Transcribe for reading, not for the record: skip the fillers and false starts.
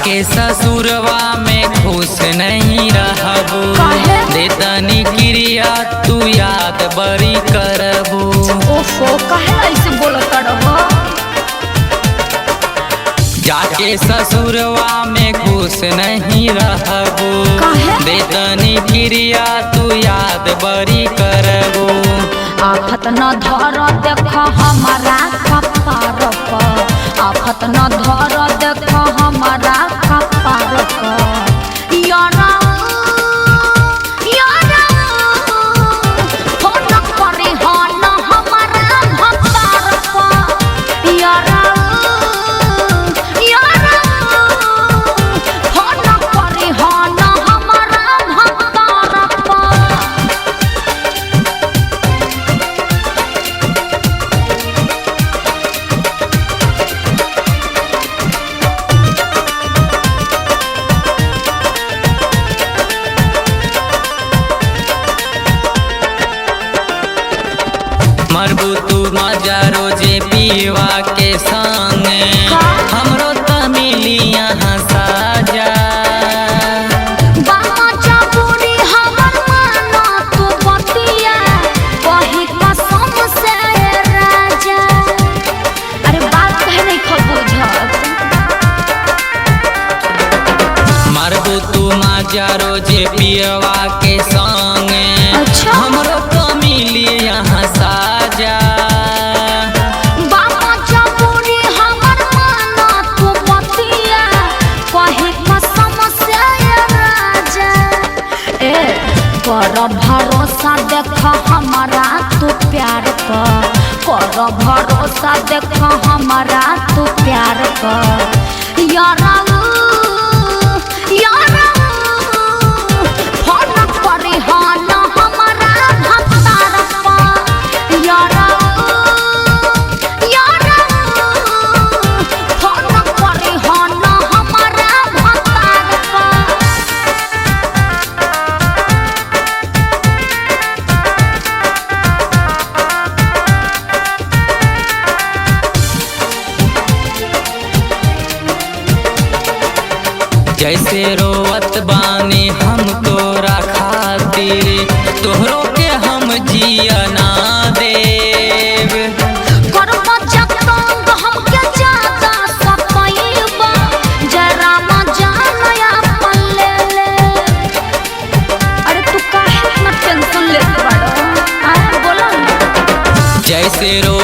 जाके ससुरवा में खुश नहीं रहबू। काहे? देतनी क्रिया तू याद बरी करबू। ओफो, काहे ऐसे बोलत रहो? जाके ससुरवा में खुश नहीं रहबू। काहे? देतनी क्रिया तू याद बरी करबू। आफत न धर देख हमारा कपार पर, आफत न धर देख हमारा कपार पर। यारा यारा फोन करे हन हमारा भतार पर। यारा यारा फोन करे हन हमारा भतार पर। मरबू तू मजा रोजे पीवा के संगे, का? हमरो त मिली यहाँ साजा। बाबा जबूरी हमर माना तू बतिया, कही कसम से राजा। अरे बात कहे नहीं खबूझत। मरबू तू मजा रोजे पियवा के संगे, अच्छा। हमरो त मिली यहाँ साजा। बाबा जबूरी हमर माना तू बतिया, कही कसम से राजा। ए कर भरोसा देख हमारा तू प्यार पर, कर भरोसा देख हमारा तू प्यार पर। यारा यारा फोन करे हन हमारा भतार पर। यारा यारा फोन करे हन हमारा भतार पर। जैसे रोवत बानी हम तोरा खातिर, तोहरो के हम जिया ना देव। करब जतंग हमके ज्यादा सतैबा, जरा मजा नया पल ले ले। अरे तू काहे इतना टेंशन लेत बाड़ो? आ बोलो ना। जैसे रो